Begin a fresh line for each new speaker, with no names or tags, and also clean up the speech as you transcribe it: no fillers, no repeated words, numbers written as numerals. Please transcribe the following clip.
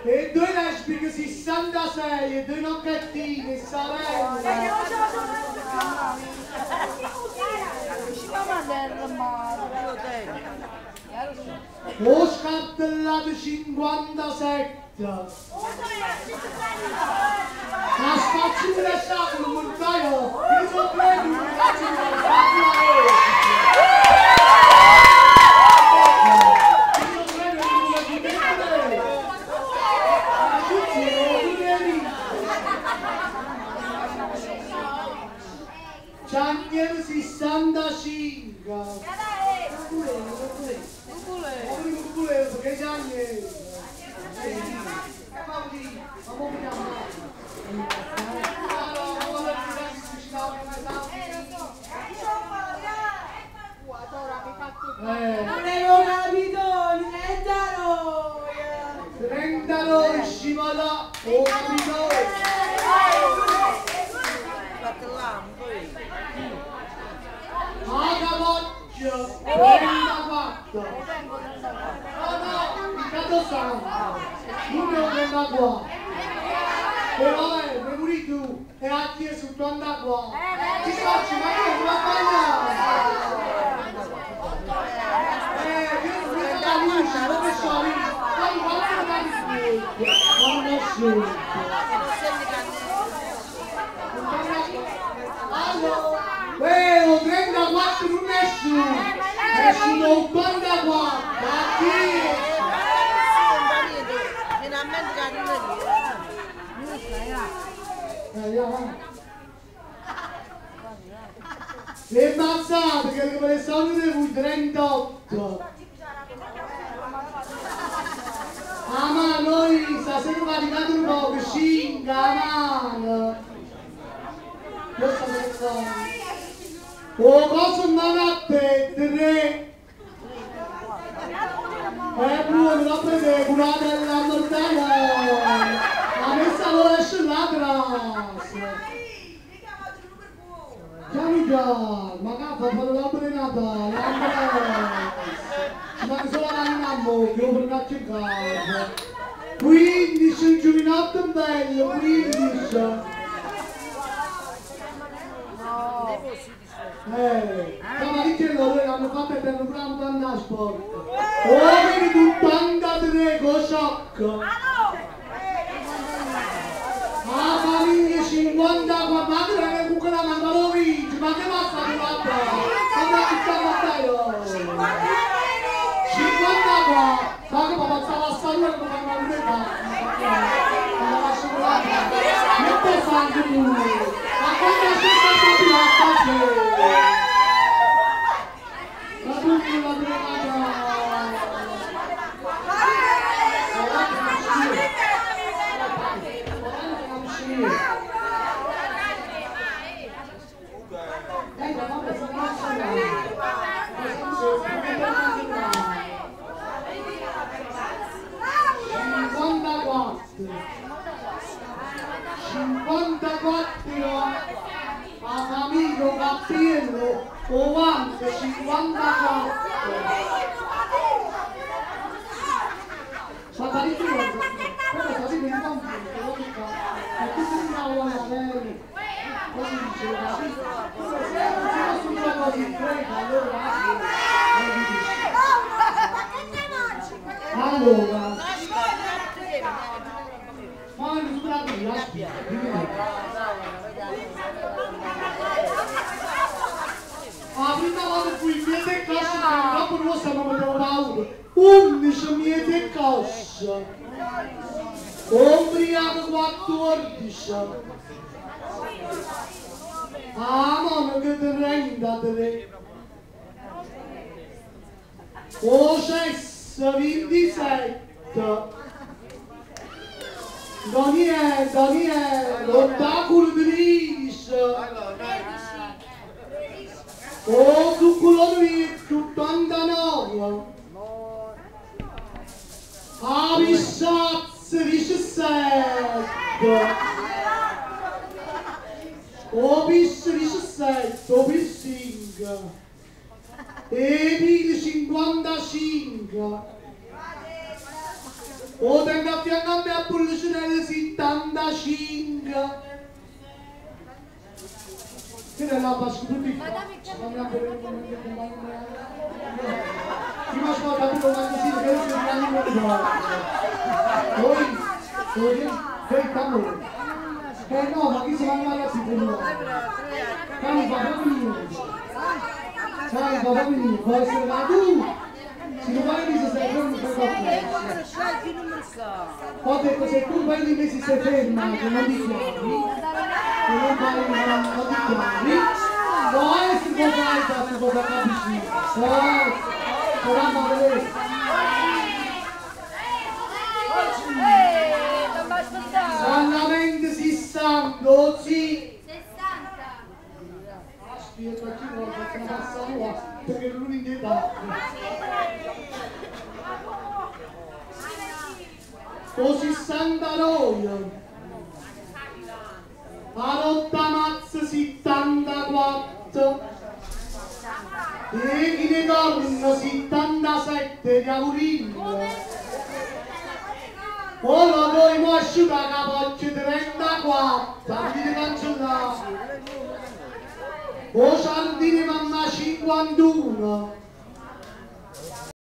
E due lesbiche 66 e due nocchettine, e sorelle. O scartellato 57. La spazzatura sacro, mortaio, io sono prego, C'anche 65. Perché c'anche?
Non avevo capito, non è da noi.
39 scivola, ho capito. Magavocchio, 34. No, no, il cato santo. Numero 34. E vabbè, mi pure tu, e a chiesto 84. Ci faccio, ma io non la Io non vedo la luce, dove sono? Poi quando non è scelto. Allora, 34 non è su, è su 84, a chi? Le mazzate che le sono di voi 38. Ah, ma noi stasera caricate un po', 5 a mano. Questo è o cosa non a te, 3. È buono, la prende, curata la mortella. La messa lo esce la grassa. Chiami già, ma che fa fare l'albero di Natale, Andrea. Ci manca solo la manina a bocca, io per una casa. 15, un giovinotto bello, 15. Stamattina loro l'hanno fatta per un gran andare a sport. Ora 83 con shock. La famiglia 54, ma che non è con la Mandalovic, ma che passa di labbra? Ma che sta battaglia? 54, ma che papà stava a salire come una lunetta? Ma la lascio là. Non posso anche tu. Ma quando c'è stata più la faccia? La 54, la famiglia Cappiello, 90, 54. Ma parecchio, però sapete un po' e tutti in aula bene. Così dice, capito? Se non sono così, prega, allora. Allora, ma non la prima volta fu in mezzo e coscia, dopo noi stiamo mettendo paura. 11 mezzo e coscia. Ombriaco 14. Ah, ma che 33. O cesso 27. Daniele, Daniele, l'ottacolo 13. O zucchero 89. Avissazzi 17. O bis 17, o bis 5. E 55. O tengo a fianco a me a 7, 75. Che è la pasca tutti qua? Prima ho capito quando si vede che non Poi, poi, poi tamburo. Eh no, ma chi si va a si può. Cani fa proprio. Cani fa proprio, può essere ma tu. Se non vai lì se sei fermo per Ho detto se tu vai lì si sei ferma, che non dichiari, che non vai, non dichiari, può essere può fare, si può fare vicino. Può essere, però a vedere. Solamente 60, sì.
60.
Aspetta, chi vuole faccio una passata perché non indietro. O 69. A mazza 74. E chi ne torna 77 diavolino. Ora noi mo asciuga capoccia 34, fammi cancellare. O sardine mamma 51.